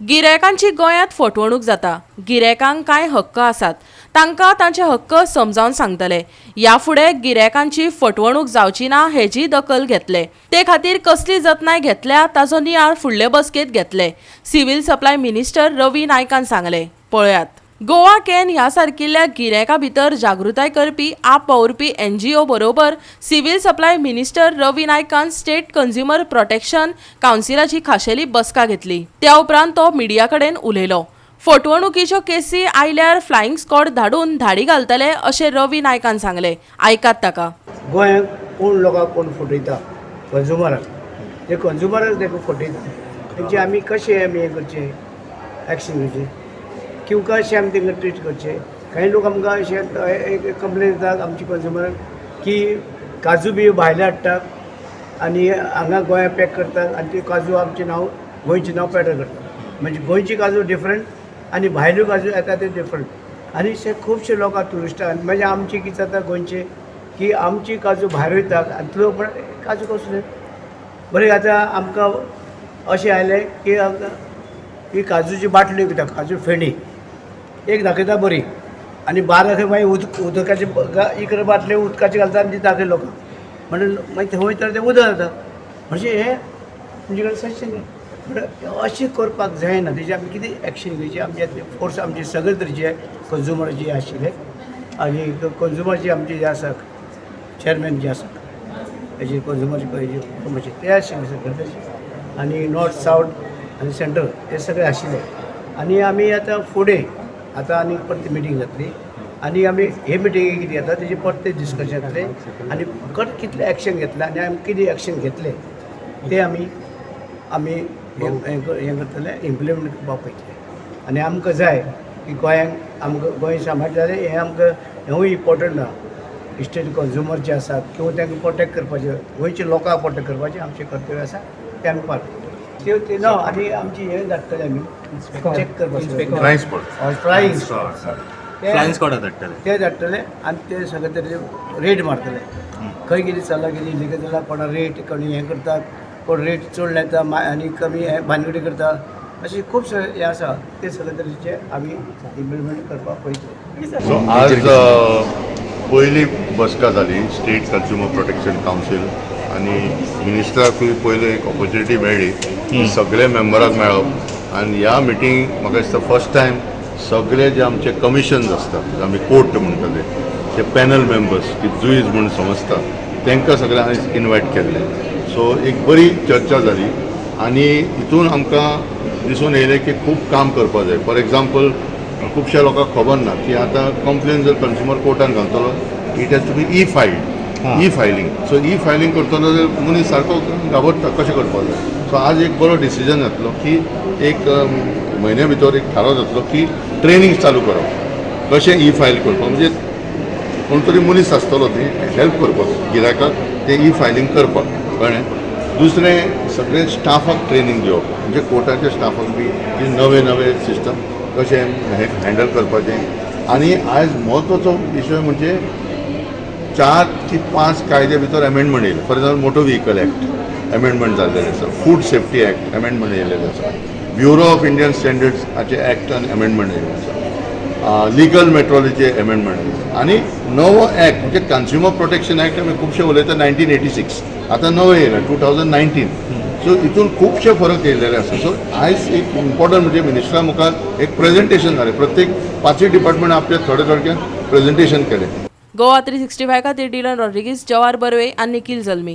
गिरायकांची गोंयांत फटवणूक जाता. गिरायकांक कांय हक्क आसात, तांकां तांचे हक्क समजावन सांगतले. ह्या फुडें गिरायकांची फटवणूक जावची ना हेजी दखल घेतले. ते खातीर कसली जतनाय घेतल्या ताचो नियाळ फुडले बसकेंत घेतले, सिव्हील सप्लाय मिनिस्टर रवी नायकान सांगलें. पळयात, गोवा can ह्या सारकिल्ल्या गिरायकां भितर जागृताय करपी आप वावुरपी एनजीओ बरोबर सिव्हील सप्लाय मिनिस्टर रवी नायकान स्टेट कंझ्युमर प्रोटेक्शन कावन्सिलाची खाशेली बसका घेतली. त्या उपरांत तो मिडिया कडेन उलयलो. फटवणुकीच्यो केसी आयल्यार फ्लायिंग स्क्वॉड धाडून धाडी घालतले अशें रवी नायकान सांगलें. आयकात ताका. गोंयांत कोण लोकांक कोण फटयता, कंज्युमराक, ते कंज्युमराक ताका फटयता, तेंचे आमी कशें आमी हें करचें, एक्शन घेवचें किंवा कशें आमी तांकां ट्रीट करचें? कांय लोक आमकां अशें एक कंप्लेन दितात आमचे कंज्युमराक की काजू बी भायले हाडटात आनी हांगा गोंयांत पॅक करतात आनी त्यो काजू आमचें नांव, गोंयचें नांव पेडर करतात. म्हणजे गोंयची काजू डिफरंट आनी भायल्यो काजू येता ते डिफरंट. आनी अशे खुबशे लोकां, ट्युरिस्टां, आनी मागीर आमची कितें जाता गोंयचे की आमची काजू भायर वयता आनी लोक म्हणटा, काजू कसले बरें. आतां आमकां अशें आयलें की आमकां ही काजूची बाटली विकता, काजू फेणी एक दाखयता बरी आनी 12 खंय मागीर उदकाची 11 बाटली उदकाची घालता आनी ती दाखय लोकांक. म्हणून मागीर थंय वयता तें उदक जाता. म्हणजे हें तुमचे कडेन सच्चें न्ही. म्हणटा अशें करपाक जायना. तेजी आमी कितें एक्शन घेवची? आमचे फोर्स आमचे सगळे तरेचे कंज्युमराचे आशिल्ले आनी कंज्युमरचे आमचे जे आसा, चेअरमॅन जे आसा हेजे कंज्युमरचे म्हणजे ते आशिल्ले सगळे तरेचे आनी नॉर्थ, सावथ आनी सेंट्रल हे सगळे आशिल्ले. आनी आमी आतां फुडें आतां आनी परती मिटींग जातली आनी आमी हे मिटिंगेक कितें जाता तेजें परतें डिस्कशन जातलें आनी कट कितलें एक्शन घेतलें आनी आमी कितें एक्शन घेतलें तें आमी आमी हें हें हें करतले, इम्प्लिमेंट करपाक पळयतले. आनी आमकां जाय की गोंयांक आमकां गोंय सांबाळटा जाल्यार हें आमकां हेंवूय इम्पोर्टंट आहा. स्टेट कंज्युमर जे आसात किंवा तांकां प्रोटेक्ट करपाचें, गोंयच्या लोकांक प्रोटेक्ट करपाचें आमचें कर्तव्य आसा, तें आमी पार पडटले. त्यो ते ना आनी आमची हें धाडटले आमी चॅक करपाक. Flying squad. Flying. Flying स्क्वॉडा धाडटले. ते धाडटले आनी ते सगळे तरेचे रेड मारतले, खंय कितें चल्लां, कितें इलिगल चल्लां, कोणा रेट कोणी हें करतात, कोण रेट चड लायता आनी कमी हे भानगडी करता, अशें खुबशे हें आसा, ते सगळे तरेचे आमी इम्प्लिमेंट करपाक पळयतले. सो आज पयली बसका जाली स्टेट कंज्युमर प्रोटेक्शन कावन्सील आनी मिनिस्टराकूय पयलो एक ऑपॉर्च्युनिटी मेळ्ळी की सगळे मेंबराक मेळप. आनी ह्या मिटींग म्हाका दिसता फर्स्ट टायम सगळे जे आमचे कमिशन्स आसता, आमी कोर्ट म्हणटले, ते पॅनल मेंबर्स की जुईज म्हूण समजता, तांकां सगळ्यांक इनवायट केल्ले. सो एक बरी चर्चा जाली आनी हितून आमकां दिसून येयलें की खूब काम करपाक जाय. फॉर एग्जाम्पल, खुबश्या लोकांक खबर ना की आतां कंप्लेन जर कंज्युमर कोर्टान घालतलो, it has to be e-filed, e-filing. So e-filing करतलो जाल्यार मनीस सारको घाबरता, कशें करपाक जाय. सो आज एक बरो डिसिजन जातलो की एक म्हयन्या भितर एक थाराव जातलो की ट्रेनींग चालू करप, कशें ई फायल करपाक. म्हणजे कोण तरी मनीस आसतलो ती हेल्प करपाक गिरायकाक तें ई फायलींग करपाक, कळ्ळें? दुसरें, सगळे स्टाफाक ट्रेनींग दिवप, म्हणजे कोर्टाच्या स्टाफाक बी की नवे नवे सिस्टम कशें हें हँडल करपाचें. आनी आयज म्हत्वाचो विशय म्हणजे चार की पांच कायदे भितर अमेंडमेंट येयले. For example, Motor Vehicle Act amendment जाल्लेलें आसा, फूड सेफ्टी एक्ट अमेंडमेंट येयलेलें आसा, ब्युरो ऑफ इंडियन स्टँडर्ड्स हाचे एक्टान अमेंडमेंट येयलें आसा, लिगल मेट्रोलॉजीचे अमेंडमेंट येयलें आनी नवो एक्ट म्हणजे कंज्युमर प्रोटेक्शन एक्ट आमी खुबशे उलयता, 1986, आतां नवें येयलें 2019. सो हितून खुबशे फरक येयलेले आसा. सो आयज एक इम्पॉर्टंट म्हणजे मिनिस्टरा मुखार एक प्रेजेंटेशन जालें. प्रत्येक पांचूय डिपार्टमेंट आपल्या थोडे थोडक्यान प्रेजेंटेशन केलें. गोवा 365 खातीर डिलन रॉड्रिगीस, जवार बर्वे आनी निखील जल्मी.